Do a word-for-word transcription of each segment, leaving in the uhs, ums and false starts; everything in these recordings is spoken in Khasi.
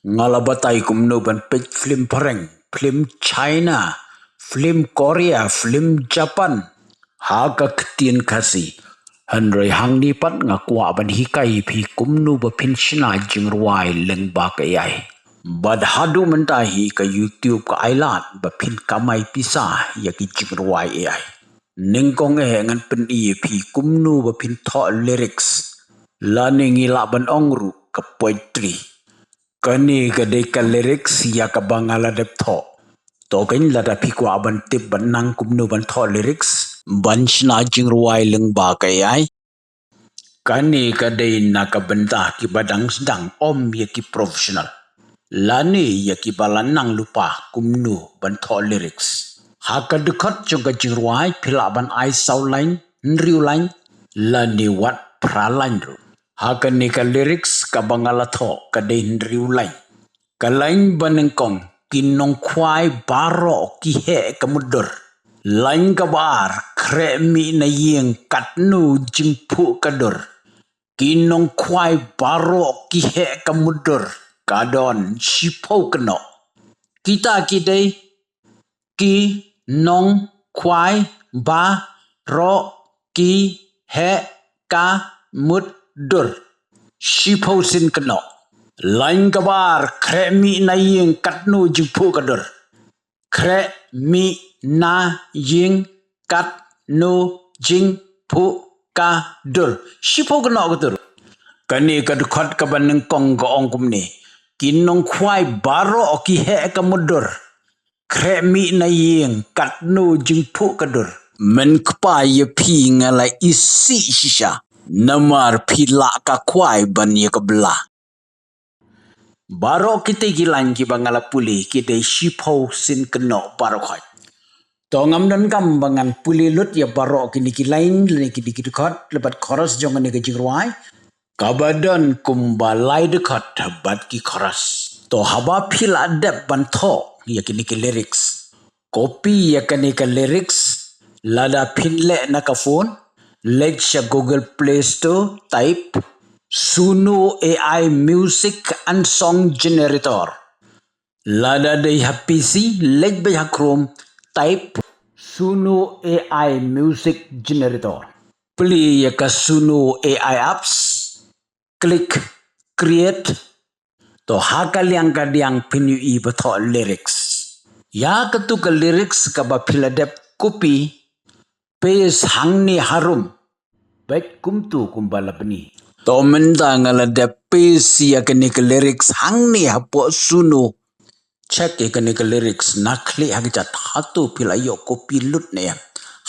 Nga la batai kumno ban peit film phareng, film China, film Korea, film Japan ha ka ktien Khasi. Hynrei hangne pat nga kwah ban hikai ïa phi kumno ba phin shna jingrwai lyngba ka A I. Bad haduh mynta hi ka YouTube ka ai lad ba phin kamai pisa ïa ki jingrwai A I. Nyngkong eh ngan pyni ïa phi kumno ba phin thoh lyrics, lane ngi lah ban ong ruh ka poetry. Kane ka dei ka lyrics ïa kaba nga la dep thoh. To kein, lada phi kwah ban tip ban nang kumno ban thoh lyrics ban shna jingrwai lyngba ka A I, kane ka dei na ka bynta kiba dang sdang, ym ïa ki professional lane ïa kiba la nang lypa kumno ban thoh lyrics. Ha ka dkhot jong ka jingrwai phi lah ban ai saw lain, hynriew lain, lane wat phra lain ruh. Ha kane ka lyrics kaba nga la thoh ka dei hynriew lain. Ka lain ba nyngkong: ki nongkhwai baroh ki heh ka mutdur. Lain kaba ar: khreh mih na ïing katno jingphuh ka dur. Ki nongkhwai baroh ki heh ka mutdur, ka don shiphew kynnoh. Kita ki dei ki nongkhwai baroh ki heh ka mutdur. Shiphew sien kynnoh. Lain kaba ar: khreh mih na ïing katno jingphuh ka dur. Khreh mih na ïing katno jingphuh ka dur. Shiphew kynnoh ka dur. Kane ka dkhot kaba nyngkong ka ong kumne: ki nongkhwai baroh ki heh ka mutdur. Khreh mih na ïing katno jingphuh ka dur. Mynkpa ïa phi nga la isih shisha, namar phi lah ka khwai ban ïa ka bla. Baroh kitei ki lain kiba nga la pule ki dei shiphew sien kynnoh baroh khoit. To ngam donkam ba ngan pule lut ïa baroh kine ki lain lane kine ki dkhot lane bad chorus jong kane ka jingrwai, kaba don kumba lai dkhot bad ki chorus. To haba phi la dep ban thoh ïa kine ki lyrics, copy ïa kane ka lyrics. Lada phin leh na ka phone, leit sha Google Play Store, type Suno A I Music and Song Generator. Lada dei ha P C, leit beit ha Chrome, type Suno A I Music Generator. Plie ïa ka Suno A I apps, click create. To ha ka liang kadiang phin ïohi ba thoh lyrics. Ïa katu ka lyrics kaba phi la dep copy, paste hangne harum. Bad kumtu kumba la pyni. To mynta nga la dep paste ïa kane ka lyrics hangne hapoh Suno. Check ïa kane ka lyrics na khlieh ha kjat, hato phi la ïoh copy lut ne em.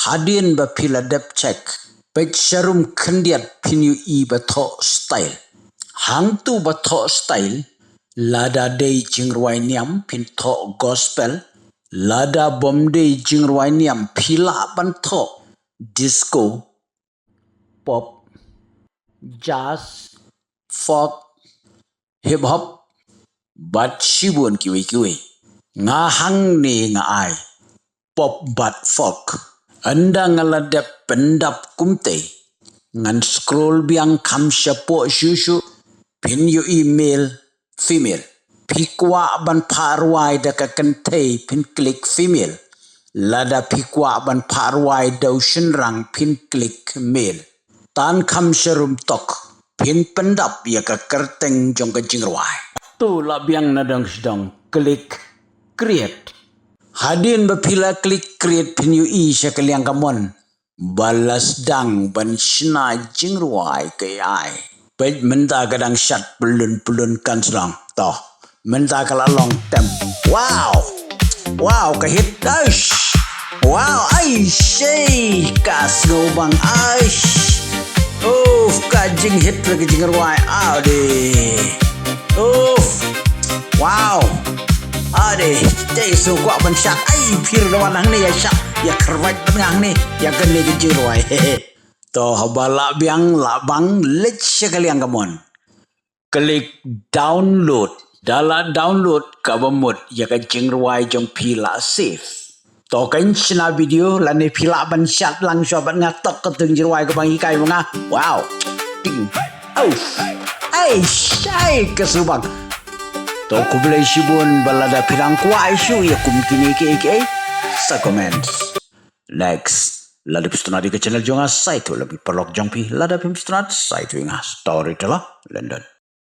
Hadien ba phi la dep check, peit sharum khyndiat phin ïohi ba thoh style. Hangtu ba thoh style, lada dei jingrwai niam phin thoh gospel, lada bym dei jingrwai niam phi lah ban thoh disco, pop, jazz, folk, hip hop, bad shibun kiwei kiwei. Nga hangne nga ai pop bad folk. Ynda nga la dep pyndap kumtei, ngan scroll biang kham shapoh shuh shuh, phin ïohi male, female. Phi kwah ban phah rwai da ka kynthei phin click female. Lada phi kwah ban phah rwai da u shynrang phin click male. Tan kham sharum tok, phin pyndap ïa ka kyrteng jong ka jingrwai. To lah biang na dong sdong, click create. Hadien ba phi la click create phin ïohi sha ka liang kamon ba la sdang ban shna jingrwai ka A I. Peit mynta ka dang shad pyllun pyllun kan sdang. To mynta ka la long tem. Wow! Wow, ka hit, aish! Wow, aish, ei, ka sngewbang, aish! Uff, ka jinghit la ka jingrwai, aw de. Uff. Wow. Ade, te sngewkwah ban shad. Ai, phi ruh wan hangne ïa shad, ïa kyrwat ban hangne ïa kane ka jingrwai. To haba lah biang lah bang, leit sha ka liang kamon. Click download. Da la download kaba mut ïa ka jingrwai jong phi la save. To kan shna video lane phi lah ban shad lang shuwa bad nga tok ka jingrwai kaba ngi hikai ma nga. Wow. Ting. Au. Ai, shai ka sngewbang. To khublei shibun ba lada phi dang kwah shuh ïa kum kine kiei kiei, sa comment. Next, lada phi sngewtynnat ïa ka channel jong nga, sa ïathuh lem ïa ki paralok jong phi. Lada phim sngewtynnat, sa ïathuh ïa nga, Storyteller London.